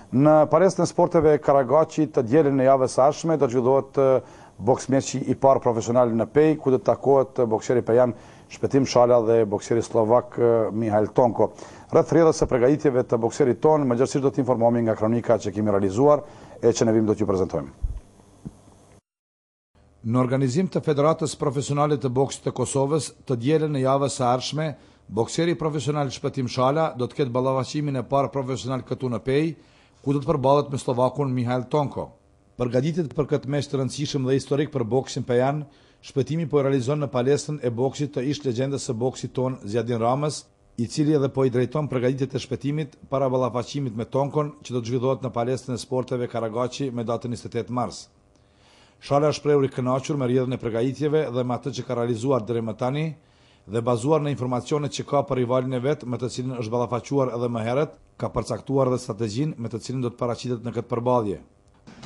Në palestrën e sporteve Karagaçi të dielën e javës së ardhshme do të zhvillohet boksmeçi i parë profesional në Pejë, ku do të takohet boksieri pejan Shpëtim Shala dhe boksieri sllovak Mihail Tonko. Rreth rrjedhës së përgatitjeve të boksierit tonë, më gjerësisht do të informohemi nga kronika që kemi realizuar e që në vijim do t'ju prezantojmë. Në organizim të Federatës Profesionale të Boksit të Kosovës, të dielën e javës së ardhshme, boksieri profesional Shpëtim Shala do të ketë ballafaqimin e parë profesional këtu në Pejë, ku do të përballet me sllovakun Mihail Tonko. Përgatitjet për këtë meç të rëndësishëm dhe historik për boksin pejan, Shpëtimi po i realizon në palestrën e boksit të ish-legjendës së boksit tonë Ziadin Ramës, i cili edhe po i drejton përgatitjet e Shpëtimit para ballafaqimit me Tonkon që do të zhvillohet në palestrën e sporteve Karagaçi me datën 28 mars. Shala është shprehur i kënaqur me rrjedhën e përgatitjeve dhe me atë që ka realizuar deri më tani dhe bazuar në informacionet që ka për rivalin e vet me të cilin është ballafaquar edhe më herët, ka përcaktuar edhe strategjinë me të cilën do të paraqitet në këtë përballje.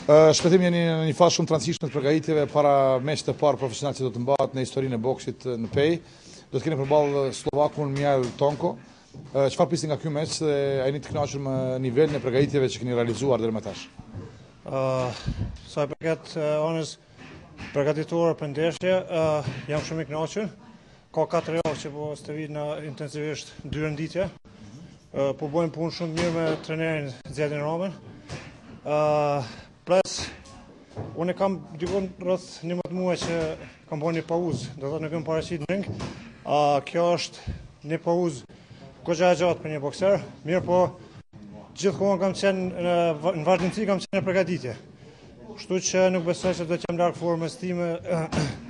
Shpëtim jeni në një fazë shumë të rëndësishme të përgatitjeve para meçit të parë profesional që do të mbahet në historinë e boksit në Pejë. Do të keni përballë sllovakun Mihail Tonko. Çfarë prisni nga ky meç dhe a jeni të kënaqur me nivelin e përgatitjeve që keni realizuar deri më tash? Sa i përket anës përgatitore për ndeshje, jam shumë i kënaqur. Ka 4 javë që po stërvitna intensivisht dy herë në ditë. Po bëjmë punë shumë mirë me trenerin Ziadin Ramën. Pres, unë kam dikun rreth 11 muaj që kam bërë një pauzë, do të thotë nuk jam paraqit në ring. Kjo është një pauzë goxha e gjatë për një bokser, mirëpo gjithë kohën kam qenë në, në vazhdimësi kam qenë në përgatitje. Kështu që nuk besoj se do të jem larg formës time,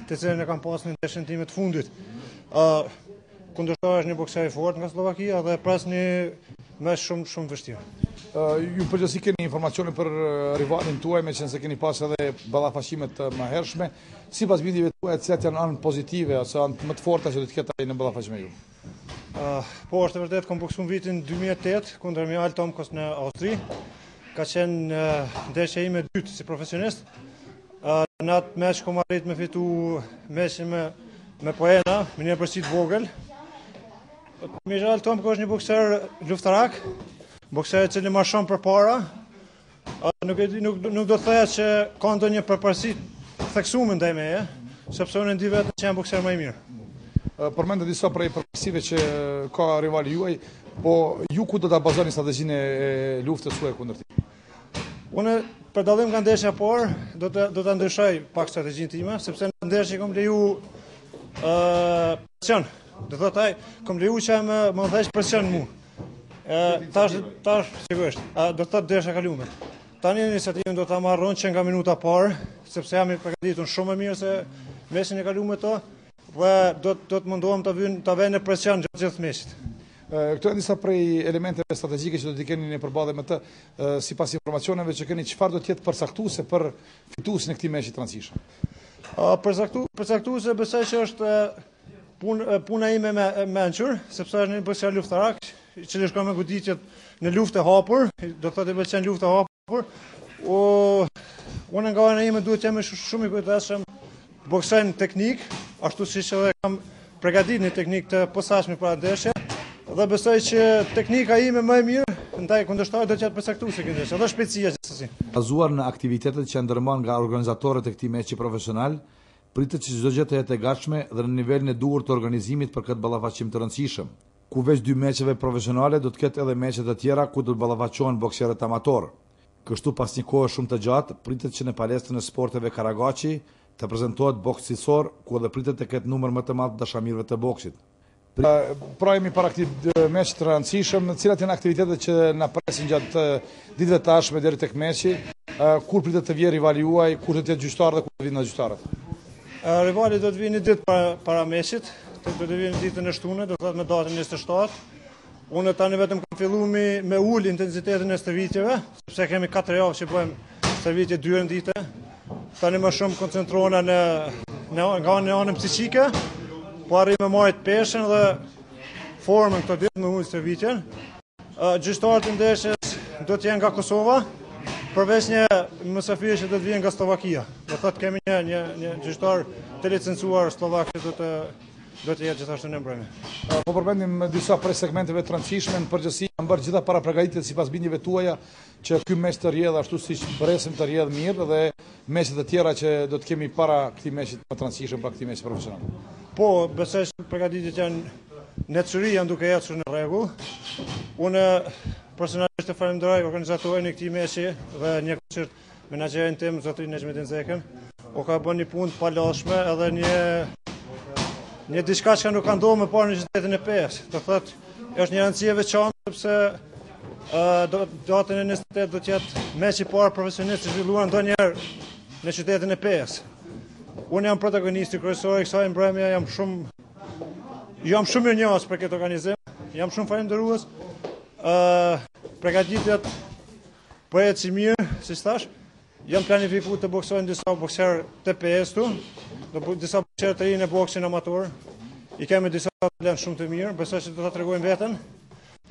të cilën e kam pas në ndeshjen time të fundit. Uh, Kundërshtari është një bokser i fortë nga Sllovakia dhe pres një meç shumë shumë vështirë. Uh, ju në përgjithësi keni informacione për rivalin tuaj, meqenëse keni pas edhe ballafaqime të mëhershme. Sipas bindjeve tuaja, cilat janë anët pozitive ose anët më të forta që do të ketë ai në ballafaqim me ju? Uh, po, është e vërtetë, kam boksu në vitin 2008 kundër Mihail Tomkos në Austri. Ka qenë uh, ndeshja ime e dytë si profesionist. Uh, në atë meç kom arrit me fitu meçin me, me poena, me një epërsi të vogël. Mihail Tomko është një bokser luftarak, bokser i cili marshon përpara, Nuk, e di, nuk, nuk do të thoja që ka ndonjë përparësi të theksuar ndaj meje, sepse unë e ndi veten që jam bokser më i mirë. Përmendët disa prej përparësive që ka rivali juaj, po ju ku do ta bazoni strategjinë e luftës suaj kundër tij? Unë për dallim nga ndeshja e parë, do të do ta ndryshoj pak strategjinë time, sepse në ndeshje kom leju ë presion. Do thotë ai, kom leju që më më udhëheq presion mu. E, tash, tash, sigurisht, do të thotë ndeshja e kalume. Tani iniciativën do ta marr unë që nga minuta parë, sepse jam i përgatitur shumë më mirë se meçin e kaluar me to dhe do do të mundohem ta vyn ta vë në presion gjatë gjithë meçit. Këto janë disa prej elementeve strategjike që do t'i keni në përballje me të, sipas informacioneve që keni, çfarë do të jetë përcaktuese për fituesin e këtij meçi të rëndësishëm? Përcaktu, përcaktuese besoj që është Pun, puna ime me mençur, sepse është një bokser luftarak, i cili shkon me goditjet në luftë të hapur, do të thotë i pëlqen lufta e hapur. O, unë nga ana ime duhet të jem shumë i kujdesshëm, të boksoj në teknikë, ashtu siç edhe kam përgatitur një teknikë të posaçme për atë ndeshje, dhe besoj që teknika ime më e mirë ndaj kundërshtarit do të jetë përcaktuese kjo ndeshje, edhe shpejtësia gjithsesi. Bazuar në aktivitetet që janë ndërmarrë nga organizatorët e këtij meçi profesional, Pritet që çdo gjë të jetë e gatshme dhe në nivelin e duhur të organizimit për këtë ballafaqim të rëndësishëm, ku veç dy meçeve profesionale do të ketë edhe meçe të tjera ku do të ballafaqohen boksierët amatorë. Kështu pas një kohe shumë të gjatë, pritet që në palestrën e sporteve Karagaçi të prezentohet boks cilësor, ku edhe pritet të ketë numër më të madh të dashamirëve të boksit. Pra jemi para këtij meçi të rëndësishëm, cilat janë aktivitetet që na presin gjatë ditëve të ardhshme deri tek meçi, kur pritet të vijë rivali juaj, kur do të jetë gjyqtar dhe kur do të vinë gjyqtarët? Rivali do të vijë një ditë para, para meçit, do të vijë në ditën e shtunë, do të thotë me datën 27. Unë tani vetëm kam fillu me, me ul intensitetin e stërvitjeve, sepse kemi 4 javë që bëjmë stërvitje dy herë në ditë. Tani më shumë koncentrohna në, në, nga në anën psiqike, po arrij me majt peshën dhe formën këto ditë me ul stërvitjen. Gjyqtarët e ndeshjes do të jenë nga Kosova, përveç një mysafir që do të vijë nga Sllovakia. Do thotë kemi një një një gjyqtar të licencuar sllovak që do të. do të jetë gjithashtu në mbrëmje. Po përmendim disa prej segmenteve të rëndësishme, në përgjithësi janë bërë gjitha parapërgatitjet sipas bindjeve tuaja që ky meç të rrjedhë ashtu siç presim të rrjedhë mirë dhe meçet e tjera që do të kemi para këtij meçi më të rëndësishëm, pra këtij meçi profesional. Po, besoj se përgatitjet janë në ecuri, janë duke ecur në rregull. Unë personalisht e falenderoj organizatorin e këtij meçi dhe njëkohësisht Menaxherin tim, zotëri Nexhmedin Zekën, o ka bërë një punë të palodhshme edhe një një diçka që nuk ka ndodhur më parë në qytetin e Pejës. Do thotë, është një rëndësi e veçantë sepse uh, datën e 28 do të jetë meçi i parë profesionist i zhvilluar ndonjëherë në qytetin e Pejës. Unë jam protagonisti kryesor i kësaj mbrëmje, jam shumë jam shumë mirënjohës për këtë organizim, jam shumë falënderues. Ë uh, përgatitjet Po ecin mirë, siç thash, janë planifiku të boksojnë disa bokserë të Pejës këtu, disa bokserë të rinj në boksin amator, i kemi disa talent shumë të mirë, besoj se do ta tregojnë veten.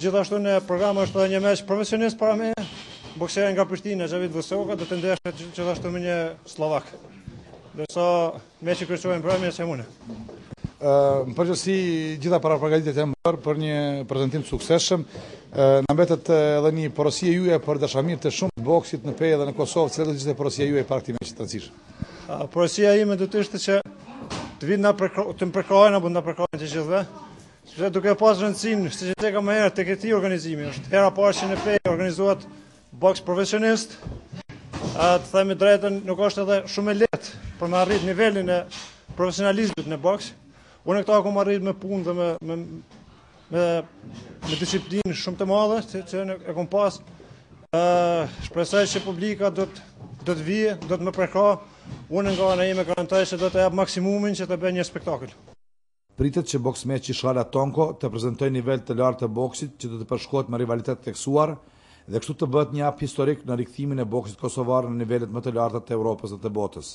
Gjithashtu në program është edhe një meç profesionist para meje, bokseri nga Prishtina, Xhavit Vosoka, do të ndeshet gjithashtu me një sllovak. Ndërsa Meçi kryesor në mbrëmje jam unë. Në përgjithësi gjitha parapërgatitjet janë bërë për një prezantim të suksesshëm. Na mbetet edhe një porosi e juaj për dashamirë të shumtë të boksit në Pejë dhe në Kosovë, cila do të ishte porosia juaj para këtij meçi të rëndësishëm? Porosia ime do të ishte që të vinë na të më përkrahin apo na përkrahin të gjithëve. Sepse duke pas rëndësinë, siç e ceka më herët të këtij organizimi, është hera e parë që në Pejë organizohet Boks profesionist, të themi drejtën, nuk është edhe shumë e lehtë për me arrit nivelin e profesionalizmit në boks. Unë këta kam arrit me punë dhe me, me, me, me disiplinë shumë të madhe, që, që e kom pas. Uh, shpresoj që publika do të do të vijë, do të më përkrahë. Unë nga ana ime garantoj se do të jap maksimumin që të bëj një spektakël. Pritet që boksmeçi Shala Tonko të prezantojë nivel të lartë të boksit që do të përshkohet me rivalitet të theksuar dhe kështu të bëhet një hap historik në rikthimin e boksit kosovar në nivelet më të larta të Evropës dhe të botës.